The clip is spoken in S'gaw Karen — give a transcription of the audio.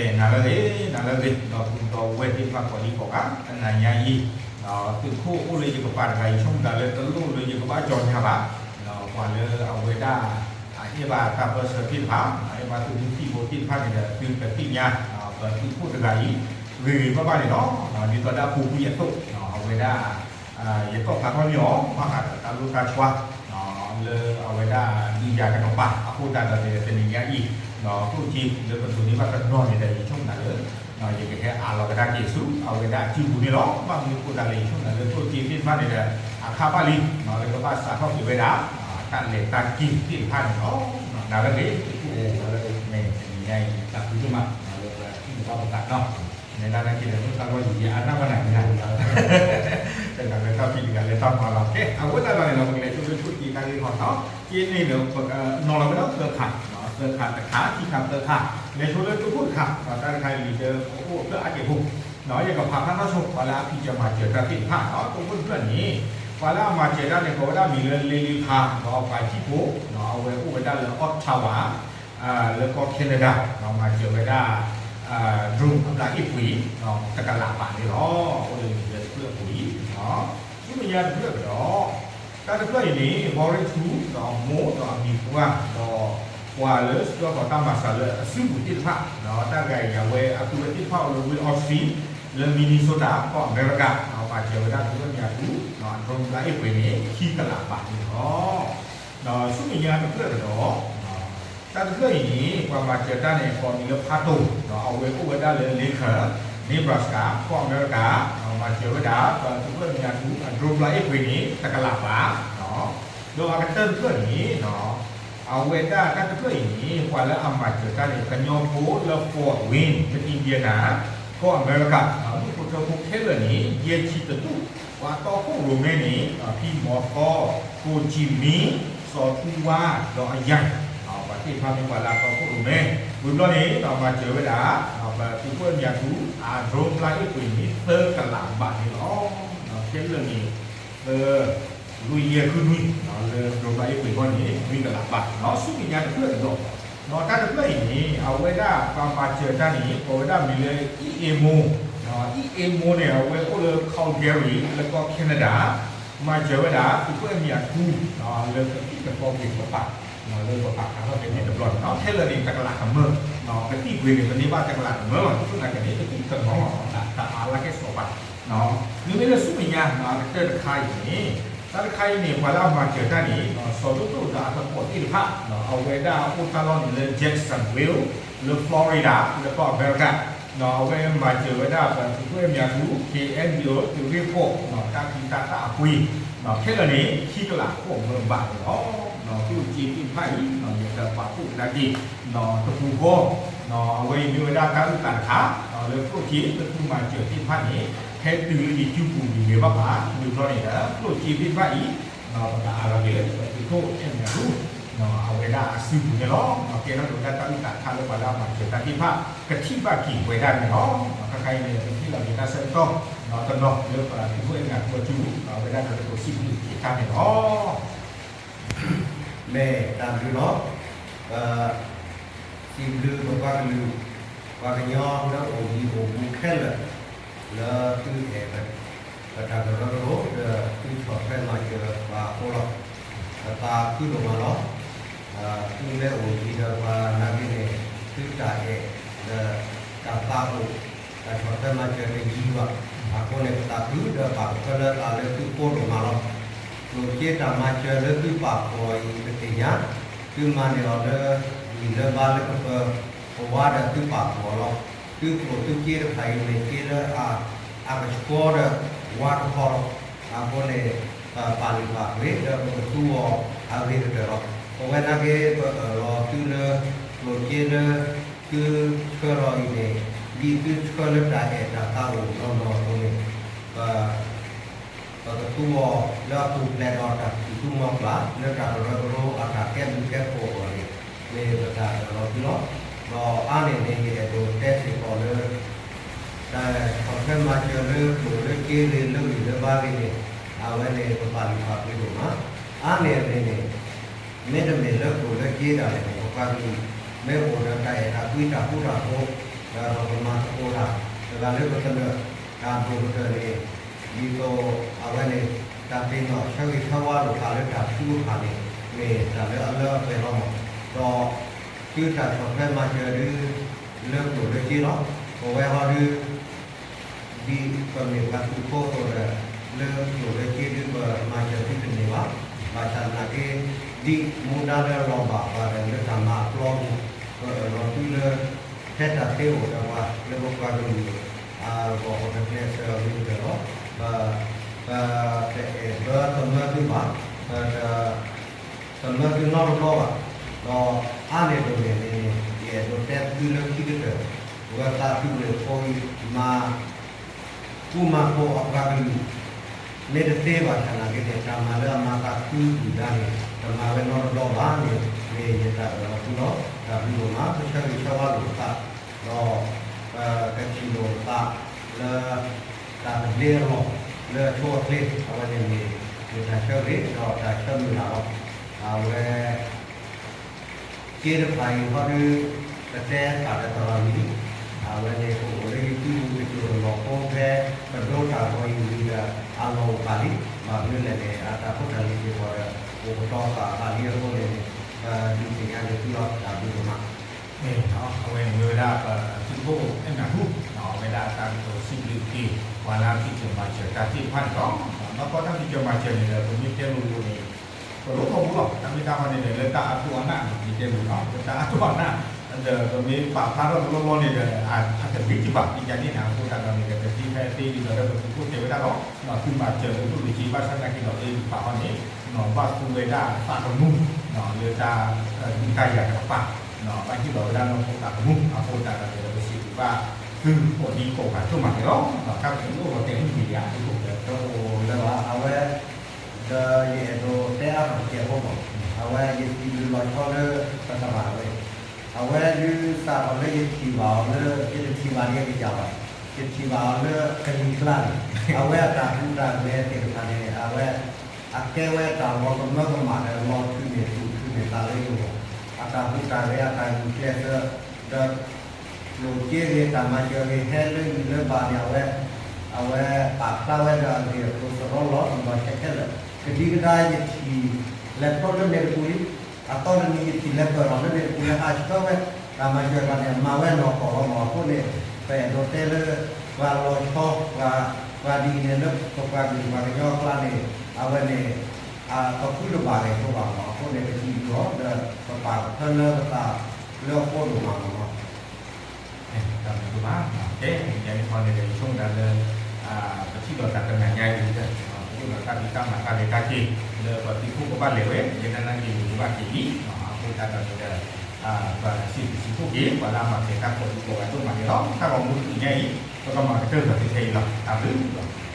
နၤလၢအဂ့ၤ, နၤလၢအဂ့ၤ ဒီပုၢ်ဒီဝဲၢ်သ့ၣ်တဖၣ်ကိးဒံကိးဂၤ, တနၤညါအံၤ သုးခိၣ်အိၣ်လၢယကပၤတဂၤအံၤ ဆိကမိၣ်တၢ်လၢတလိၣ်လၢယကဘၣ်ကၠီညါဘၣ်, ပှၤလၢအဝဲဒၣ် အဲၣ်ဘၣ်တၢ်ပၢၢ်ဆၢသ့ၣ်တဖၣ်, အဲၣ်ဘၣ်သုးမုၢ်သံၣ်ဘိသ့ၣ်တဖၣ်န့ၣ်ဒီး သုကသ့ၣ်ညါ ပသုးခိၣ်တဂၤအံၤ ဂ့ၤဂ့ၤဘၣ်ဘၣ်န့ၣ်လီၤ. ဒ်သိးဒၣ်ပူၤကွံာ်အသိး အဝဲဒၣ် ယတီၢ်ဖျါထီၣ်န့ၢ်အီၤ ဘၣ်ဃးဒီးတၢ်လိၣ်တၢ်ဆှါ လၢအဝဲဒၣ်ဒုးယၤကဒီးပၢ်အဃိသတးဒီး တနံၤညါအံၤ ကျိၣ်စ့လၢပဒိးန့ၢ်ဘၣ်တနီၤန့ၣ်ဒီး ယဆိကမိၣ်လၢ ယကဟဲအးလီၤကဒါက့ၤဆူ အဝဲဒၣ်အစုပူၤန့ၣ်လီၤ. ဘၣ်မနုၤအဃိသတးလဲၣ် ယဆိကမိၣ်လၢကျိၣ်စ့သ့ၣ်တဖၣ်န့ၣ်ဒီး အခါဘၣ်လံ လၢကဘၣ်စးထီၣ်က့ၤဝဲဒၣ် တၢ်လဲၤတၢ်က့ၤသ့ၣ်တဖၣ်န့ၣ်လီၤ. နၤလၢအဂ့ၤ တနံၤညါအံၤ သးခုဒိၣ်မး လၢပသးခုဒိၣ်မး မ့ၢ်ဒၣ်တၢ်က့ၤဒီး မုၢ်သးလီၤယံာ်ယံာ်အါနၢ်ဘၣ်နၤန့ၣ် တဂၤလၢတၢ်ဖံးတဂၤလၢတၢ်မၤလီၤ. ကဲ အဃိသတးဒီးန့ၣ်ဒီး ပကလဲၤဆိလၢကျိၣ်စ့တၢ်ဂ့ၢ်ခီနီၤ, က့န့ၣ်ဒီး ပကနီၤလီၤဝဲဒၣ်သၢခါ, သၢခါတခါ ခံခါသၢခါ, လဲၤဆိလၢကျိၣ်ဖိတခါ, တၢ်တခါအံၤလံၤဒၢ ပအိၣ်အဖျၢၣ်အါက့ၤဖိ, ယကဖးဖျါထီၣ်ဆိ ပှၤလၢအဖံးစၢၤမၤစၢၤတၢ်သ့ၣ်တဖၣ်နီၤ, ကျိၣ်ဖိတဖျၢၣ်န့ၣ် ပှၤလၢအမၤစၢၤတၢ်န့ၣ် ကိးဝဲဒၣ်မံၤလၢ Lily Pha ဒီးပှၤဟံၣ်ဖိ, အဝဲအိၣ်ဝဲဒၣ်လၢ Ottawa လၢကီၢ် Canada မၤစၢၤဝဲဒၣ် drone အဘျါအ့ၣ်ပှ့ၤ တကလးဘးန့ၣ်လီၤ. အိၣ်လၢလံၤဒၢတဖျၢၣ်အပူၤအံၤ, ဆူမဲာ်ညါတဖျၢၣ်ကဒီး, တၢ်တဖျၢၣ်အံၤန့ၣ် ဘီရ့ၣ်ထူ ဒီးမိၢ်ဒီးအမံၤပှၢ် ဒီးပှၤလၢစံၣ်ညီၣ်ကွီၢ်တၢ်မၤစၢၤလၢအစုပူၤသ့ၣ်တဖၣ်, ဒီးတၢ်တဂၤအံၤအဝဲအသုဝဲသ့ၣ်တဖၣ်အိၣ်လၢ Wayne Autrey လၢ Minnesota ကီၢ်အမဲရကၤ, ဒီးမၤစၢၤဝဲဒၣ်သုးခိၣ်အဲၣ်မ့ၤအထူ drone အဘျါအ့ၣ်ပှ့ၤန့ၣ် ခံကလးဘးန့ၣ်လီၤ. ဒီးဆူမဲာ်ညါတဖျၢၣ်ကဒီး, တၢ်တဖျၢၣ်အံၤန့ၣ် ပှၤမၤစၢၤတၢ်န့ၣ် ကိးမံၤလၢ ဖါတိၤ, ဒီးအဝဲအိၣ်ဝဲဒၣ်လၢ Lincoln, Nebraska ကီၢ်အမဲရကၤ, ဒီးမၤစၢၤဝဲဒၣ် ပသုးခိၣ်အဲၣ်မ့ၤအထူ အ drone ဘျါအ့ၣ်ပှ့ၤန့ၣ် တကလးဘး, ဒီးအကတၢၢ်တဖျၢၣ်န့ၣ် အဝဲဒၣ်တၢ်တဖျၢၣ်အံၤန့ၣ် ပှၤလၢအမၤစၢၤတၢ်န့ၣ် ကညီဖိလၢ Fort Wayne လၢ Indiana ကီၢ်အမဲရကၤ, မုၢ်ဖိထၢဖိခဲလၢာ်န့ၣ် ယဲၢ်ဆံတဒူၣ်, ပှၤတီခိၣ်ရိၣ်မဲန့ၣ် ဖံမီၤသီ, ကိၣ်ကံမံ, စီၤထူဝါ, ဒီးအယၤ, ပှၤသ့ၣ်တဖၣ်မ့ၢ်ပှၤလၢအတီခိၣ်ရိၣ်မဲ, ဝံၤဘျီန့ၣ် မၤစၢၤဝဲဒၣ် ပသုးခိၣ်အဲၣ်မ့ၤအထူ အ drone ဘျါအ့ၣ်ပှ့ၤန့ၣ် သၢကလးဘးန့ၣ်လီၤ. ခဲလၢာ်န့ၣ် သၢ လွံၢ်ယဲၢ်ဃုနွံ လၢ drone ဘျါအ့ၣ်ပှ့ၤအဂီၢ်န့ၣ် လွံၢ်ကလးဘး, ဆူမဲာ်ညါတဖျၢၣ်ကဒီး, တၢ်တဖျၢၣ်အံၤန့ၣ် အဝဲဒၣ်ပှၤမၤစၢၤတၢ်န့ၣ် ကိးဝဲဒၣ်မံၤလၢ အံၣ်အ့မိ, အံၣ်အ့မိန့ၣ် အဝဲအိၣ်လၢ Calgary လၢကီၢ် Canada, မၤစၢၤဝဲဒၣ် သုးခိၣ်အဲၣ်မ့ၤအထူ လၢကသံၣ်ကသီပှ့ၤကပၤ, လၢပပာ်ဖျါထီၣ်က့ၤန့ၣ်တဘျီန့ၣ် ခဲလၢာ်န့ၣ် တကလးတမၢ, ကသံၣ်ပှ့ၤန့ၣ် ပန့ၢ်ဘၣ်တကလးတမၢလီၤ, တဖျၢၣ်နာ်က့န့ၣ် တသံၣ်တနီၤလီၤ, တၢ်အါလၢကဲစီၤပၤ, မ့မ့ၢ်လၢဆူမဲာ်ညါ အကတၢၢ်တခါအံၤန့ၣ်, တၢ်တခါအံၤန့ၣ် ပှၤလၢအမၤစၢၤတၢ်န့ၣ် စီၤဒိၣ်ဒိၣ်ဒီးအသကိးသ့ၣ်တဖၣ် အဝဲဒၣ်အိၣ်တၢ်လီၢ်န့ၣ်လၢ Jacksonville လၢ Florida လၢကီၢ်အမဲရကၤ, အဝဲမၤစၢၤဝဲဒၣ်ပသုးခိၣ်အဲၣ်မ့ၤအထူ KNDO သုးရ့ၣ်ဖှိၣ် တၢ်သံတၢ်သၣ်အပှ့ၤ, ခဲလၢာ်န့ၣ် ခံကလးဃိးမၢဘးန့ၣ်လီၤ. ကျိၣ်စ့သ့ၣ်တဖၣ်အံၤ ယတပာ်ဖှိၣ်ကဒါက့ၤ တပူၤဃီ, အဝဲအံၤမ့ၢ်ဝဲဒၣ်တၢ်အုၣ်သးတခါ လၢကျိၣ်စ့လၢသုမၤစၢၤသ့ၣ်တဖၣ်န့ၣ် ဟဲတုၤလၢယစုပူၤဂ့ၤဂ့ၤဘၣ်ဘၣ်, ဝံၤဘျီန့ၣ်ဒီး ကျိၣ်စ့သ့ၣ်တဖၣ်အံၤ ပကအးလီၤက့ၤလၢပသုးခိၣ်အဲၣ်မ့ၤအထူ အဝဲဒၣ်အစုပူၤန့ၣ်လီၤ. ကဲထီၣ်က့ၤဝဲဒၣ်တၢ်အုၣ်သးတခါလၢပှၤလၢအမၤစၢၤတၢ်သ့ၣ်တဖၣ် ကထံၣ်ဘၣ်က့ၤဝဲဒၣ်န့ၣ်လီၤ. ခဲခါအံၤန့ၣ် ပထံၣ်လီၤက့ၤတၢ်ဆၢကတီၢ် တနီၤလၢပသုးခိၣ်အဲၣ်မ့ၤအထူအစုပူၤ အဝဲဒၣ်ဒီးတကိးစံးဘျုးက့ၤတၢ်န့ၣ်လီၤ. မ့ၢ်တၢ်ဘျုးလီၤ. ပစံးဘျုးပပှၤကလုာ် ပှၤကညီလၢအိၣ်ယံၤအိၣ်ဘူးခဲလၢာ် လၢသုအဲၣ် ပတၢ်ကရၢကရိ ဒီးသုဆီၣ်ထွဲမၤစၢၤပှၤအဃိလီၤ. ပသးခုဒိၣ်မးလီၤ. သုမ့ၢ်အိၣ်ယံၤဒီးပှၤနာ်က့န့ၣ် သုတၢ်အဲၣ် ဒီးတၢ်သးအိၣ် တၢ်ဆီၣ်ထွဲမၤစၢၤတယံၤဘၣ်. အဃိန့ၣ် ပသးခုဒီးပာ်ကဖၢလၢသးလၢသုကိးဒိၣ်မးလီၤ. ကျိၣ်စ့တၢ်မၤစၢၤလၢသုပာ်ဖှိၣ်အံၤ ပသ့ၣ်ညါ သုမၤန့ၢ်အီၤလၢ ဂံၢ်လၢဘါလၢကပၢၤ ပဝါဒီးသုပာ်ဖှိၣ်အီၤလီၤ. သုကျိၣ်သုစ့တဖၣ်အံၤ မ့ၢ်စ့လၢအ အကဆှီဒီးဝါတခီလီၤ. အဃိန့ၣ် ပပာ်လုၢ်ပာ်ပှ့ၤ ဒီးပကသူအီၤအဂ့ၤကတၢၢ်လီၤ. ပဝဲနာ်က့ ပအၢၣ်လီၤသုလၢ ကျိၣ်စ့လၢ သုဆှၢလီၤအံၤန့ၣ် ဒ်သုဆှၢလၢတၢ်အဲၣ်တၢ်သးအိၣ်နီၢ်နီၢ်အသိးန့ၣ် ပ ပကသူအီၤလၢအပူၤဖျဲးဒီးတၢ်သူၣ်မံသးမုာ် လၢတၢ်ကရၢကရိအတၢ်ကဲဘျုးကဲဖှိၣ်အဂီၢ်န့ၣ် မ့ၢ်ပတၢ်အၢၣ်လီၤသုလီၤ. ဒီးအါန့ၢ်န့ၣ် ယအဲၣ်ဒိးတဲစ့ၢ်ကီးလၢ တၢ်ဆီၣ်ထွဲမၤစၢၤလၢကျိၣ်လၢစ့ဂ့ၤ လၢဂံၢ်လၢဘါဂ့ၤန့ၣ် အဝဲန့ၣ်ပပာ်လုၢ်ပာ်ပှ့ၤဒိၣ်မး. အါန့ၢ်အန့ၣ်န့ၣ် မ့တမ့ၢ်လၢကျိၣ်လၢစ့ဒၣ်လဲာ်န့ၣ် ပပှၤကလုာ် မ့ၢ်အိၣ်ဒီးတၢ်အဲၣ်တၢ်ကွံတၢ်ဃူတၢ်ဖိး ဒီးပမၤသကိးတၢ် တဂၤလၢပသနၢၣ် တၢ်ဒိၣ်ကတၢၢ်န့ၣ် ဒ်သိးအဝဲန့ၣ် တၢ်သ့ၣ်နီၣ်ဆၢဂ့ၤဆၢဝါလိာ်သးလၢတၢ်ထုကဖၣ်န့ၣ် မ့ၢ်တၢ်လၢအလၢအပှဲၤလီၤမး, ဒီး သုတၢ်ဆီၣ်ထွဲမၤစၢၤဒု လၢကျိၣ်လၢစ့လီၤ. ပဝဲဟီဒု ဒ်ပမ့ၢ်ပှၤသုးဖိအသိးဒီး လၢကျိၣ်လၢစ့ဒု ပမၤစၢၤသုတန့ၢ်ဘၣ်. ဘၣ်ဆၣ်သနာ်က့ ဒ်မူဒါလၢလီၤဘၣ်ပှၤဒီးလၢတၢ်မၤအပျီပူၤ ပအၢၣ်လီၤသုလၢ ထဲတၢ်သ့အိၣ်ဒီးပှၤလၢပပှၤကလုာ် အဂီၢ်ပကကျဲးစၢးအဂ့ၤကတၢၢ်လီၤ. ပ ပတအဲၣ်ဘၢသမၢသုဘၣ်, ပတ သမၢသုနီတဘျီဘၣ်. ဒီးအါန့ၢ်ဒိၣ်န့ၢ်န့ၣ် ယအဲၣ်ဒိးတဲသုလၢခံကတၢၢ်, ပဝဲပှၤသုးရ့ၣ်ဖိအံၤ မၤ ကူမၤပိာ်အပှၤကလုာ် မ့ၢ်တသ့ဘၣ်ဆၣ်သနာ်က့န့ၣ် တၢ်မၤလၢအမၤသးခုဒုၣ်ဒါန့ၣ် တမၤဝဲနီတဘျီဘၣ်န့ၣ် မ့ၢ်ယတၢ်အၢၣ်လီၤသုလီၤ. တၢ်ဘျုးဒိၣ်မး ပဆၢဂ့ၤဆၢဝါလိာ်ပသး ဒီး ပကထံၣ်လိာ်ပသးလၢ တၢ်သဘျ့အလီၢ် လၢအဆိအချ့ အဝဲန့ၣ်မ့ၢ် မ့ၢ်တၢ်ဆၢဂ့ၤ ဒီးတၢ်ဆၢမုၢ်လၢ်လီၤ. အဝဲ စ့တဖၣ်အံၤဟီဒု ပတဲတၢ်ဒီးသရၣ်ဝံၤလံ, အဝဲန့ၣ် ပအိၣ်လၢယကုမူတစိၢ်တလီၢ်ဖိဖဲ ပဒိတၢ်ဂီၤအံၤဝံၤဒီး အလီၢ်အိၣ်ပာ်လံ, ဘၣ်မနုၤလဲၣ်န့ၣ် အတၢ်ဖိတၢ်လံၤစ့ၢ်ကီးဒီး အိၣ်ကတီၤသးအသးလံအဃိန့ၣ် ပဒုးသ့ၣ်ညါန့ၢ်သုလီၤ တၢ်ဘျုးဒိၣ်မး. အဝဲန့ၣ်မ့ၢ်ဝဲဒၣ်ပသုးခိၣ်အဲၣ်နၢ်ဟူ အဝဲဒၣ်တၢ်ကတိၤစံးဘျုးက့ၤ ပှၤလၢအဖံးစၢၤမၤစၢၤတၢ်သ့ၣ်တဖၣ်န့ၣ်လီၤ. ဒီးတၢ်ဖံးစၢၤမၤစၢၤန့ၣ်ဒီး ပမ့ၢ်တဲလိၤလိၤန့ၣ် ပလိၣ်ထီၣ်ပူၤလီၤ. တၢ်မ့ၢ်တၢ်ဟီန့ၣ်ဒီး လၢတၢ်အဒိၣ်အနၢ်န့ၣ် မ့ၢ်တဲလိၤလီၤ. လၢတၢ်အဒိၣ်အနၢ် ဒီးပမ့ၢ်ပာ်ဖျါထီၣ်တလီၢ်လီၢ်န့ၣ်ဒီး အတဂ့ၤကဘၣ် ဒ်န့ၣ်န့ၣ် အဃိသတးဒီးန့ၣ်ဒီး ပသ့ဖဲသ့ဒ်သိးလၢပသုးခိၣ်တဲဝဲဒၣ်လီၤ. သုမၤစၢၤလၢဒိၣ်လၢဆံးဘၣ်ဆၣ်သနာ်က့ဒီး ပပာ်ဖျါန့ၣ် ဘၣ်သူဝဲဒၣ်သးသမူ လၢတၢ်ဒုးတၢ်ယၤတကပၤ ဘၣ်ဟ့ၣ်လီၤဝဲဒၣ်နီၢ်ခိသးသမူ အဃိသတးဒီးန့ၣ်ဒီး ပစံးဘျုးဘၣ်သုကိးဒံကိးဂၤဒိၣ်မးန့ၣ်လီၤ. တၢ်ကတိၤအိၣ်လီၤတဲာ်မုၢ်မံၤဒံးဧါ သုကိးဂၤဒိၣ်လၢၤဘၣ် အဝဲ ဒီးယအဲၣ်ဒိးတဲအါထီၣ်တစဲးဖိမး, အဝဲယစံးဘျုးလီၤဆီလၢပသရၣ်ဝဲ, အဝဲဒုးစးထီၣ်လၢယထံၣ်ဘၣ်အီၤလၢ ယတထံၣ်ဘၣ်ဒံးအကစၢ်ဘၣ်, ယထံၣ်ဘၣ်အီၤလၢကလံၤကျါန့ၣ်, အဝဲအတၢ်ဟူးတၢ်ဂဲၤသ့ၣ်တဖၣ်န့ၣ် အဝဲ အကဲဝဲတၢ်လီၤကမၢကမၣ်ဒီးလီၤထုးန့ၢ်သူၣ်ထုးန့ၢ်သးလၢယဂီၢ်, အတၢ်ဟူးတၢ်ဂဲၤအတၢ်ဂုာ်ကျဲးစၢး ဒီး ကျိၣ်စ့ဂ့ၤ တၢ်မၤစၢၤဂ့ၤ ဟဲလၢဂံၢ်လၢဘါန့ၣ် အဝဲ အဝဲပာ်ဖျါဝဲဒီးအဂ့ၢ်အကျိၤစရီလီၤ ဒီးခဲခဲလၢာ် ကဒံကဒါယထံၣ် လဲၤခီလၢန့ၣ်တပူၤလံ, အသီတနံၤယထံၣ်လဲၤပၢၢ်ထီၣ်လၢန့ၣ်တပူၤလၢအဆၢဝဲ, တၢ်မၤစၢၤတဖၣ်န့ၣ် မၤဝဲနီၢ်ကီၢ်လီၤမး အဃိန့ၣ် ပအဲၣ်ဒိးတဲလၢ ပှၤလီၤဆီ ပှၤ ပှၤဒ်အံၤန့ၣ် လၢပပှၤကလုာ်ပှၤကညီအကျါန့ၣ် အဝဲန့ၣ် ပဃုတဘၣ်ဂ့ၤဖိဘၣ်မး အဃိန့ၣ် ပစံးဘျုးအီၤ ဒီးပပာ်ကဖၢလၢပသးလၢအဃိဒိၣ်မးလီၤ. တၢ်ဘျုးဒိၣ်မး, ကဲ ယၤန့ၣ်ခီန့ၣ်ဒီး ယဆိကမိၣ်ဒၣ်လၢ ပထံၣ်လိာ်တၢ်တနၤညါအံၤဒီး ပအိၣ်ဒီးတၢ်ဖံးတၢ်မၤတၢ်လဲၤတၢ်က့ၤ လၢပသုးခိၣ်ကဘၣ်လဲၤဝဲ ယဲဒၣ်နာ်က့ၤယကဘၣ်က့ၤလံ, အဃိသတးဒီးန့ၣ်ဒီး ပစံးဘျုးစံးဖှိၣ်က့ၤ ပှၤလၢအမၤစၢၤတၢ်ကိးဒံကိးဂၤဒိၣ်မးန့ၣ်လီၤ. တၢ်ဂီၤမူတနံၤညါအံၤ ပကမၤကတၢၢ်ဒီးသ့ထဲအံၤလီၤ. တၢ်ဘျုး